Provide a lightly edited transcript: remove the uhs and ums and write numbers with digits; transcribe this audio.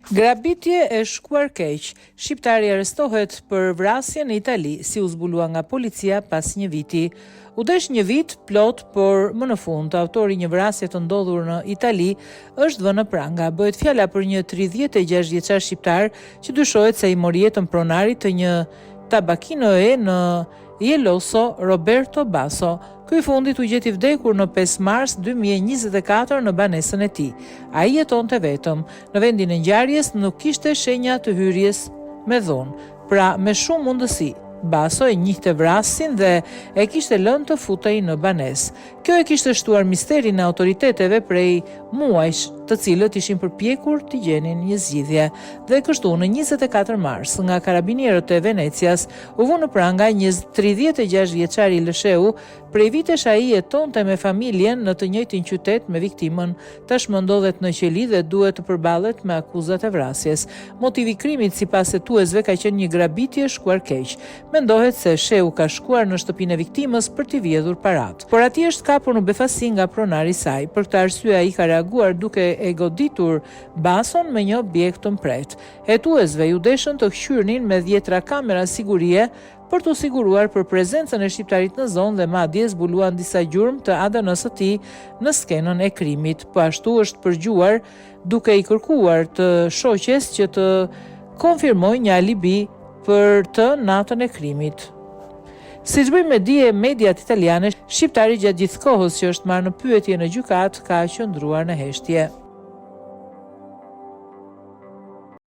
Grabitje e shkuar keq, shqiptari arrestohet për vrasje në Itali, si u zbulua nga policia pas një viti. U desh një vit plot, por më në fund, autori i një vrasje të ndodhur në Itali është vënë në pranga. Bëhet fjala për një 36 vjeçar shqiptar që dyshohet se i mori jetën pronarit të një tabakinoje në Jeloso, Roberto Basso. Ky i fundit u gjet i vdekur në 5 mars 2024 në banesën e tij. Ai jetonte vetëm. Në vendin e ngjarjes nuk kishte shenja të hyrjes me dhunë. Pra, me shumë mundësi, Basso e njihte vrasësin dhe e kishte lënë të futej në banesë. Kjo e kishte shtuar misterin e autoriteteve prej muajsh, të cilët ishin përpjekur t'i gjenin një zgjidhje. Dhe kështu, në 24 mars, nga karabinierët e Venecias, u vu në pranga një 36 vjeçari Lësheu, prej vitesh ai jetonte me familjen në të njëjtin qytet me viktimën. Tashmë ndodhet në qeli dhe duhet të përballet me akuzat e vrasjes. Motivi i krimit sipas hetuesve ka qenë një grabitje e shkuar keq. Mendohet se Shehu ka shkuar në shtëpinë e viktimës për t'i vjedhur paratë. Por atje është kapur në befasi nga pronari i saj. Për këtë arsye ai ka reaguar duke e goditur Bason me një objekt të mprehtë. Hetuesve iu deshën të këqyrnin me dhjetra kamera sigurie për t'u siguruar për prezencën e shqiptarit në zonë dhe madje zbuluan disa gjurmë të ADN-së së tij në skenën e krimit. Po ashtu është përgjuar duke i kërkuar të shoqes që të konfirmojë një alibi për të natën e krimit. Siç bëjnë me dije mediat italiane, shqiptari gjatë gjithë kohës që është marrë në pyetje në gjykatë ka qëndruar në heshtje.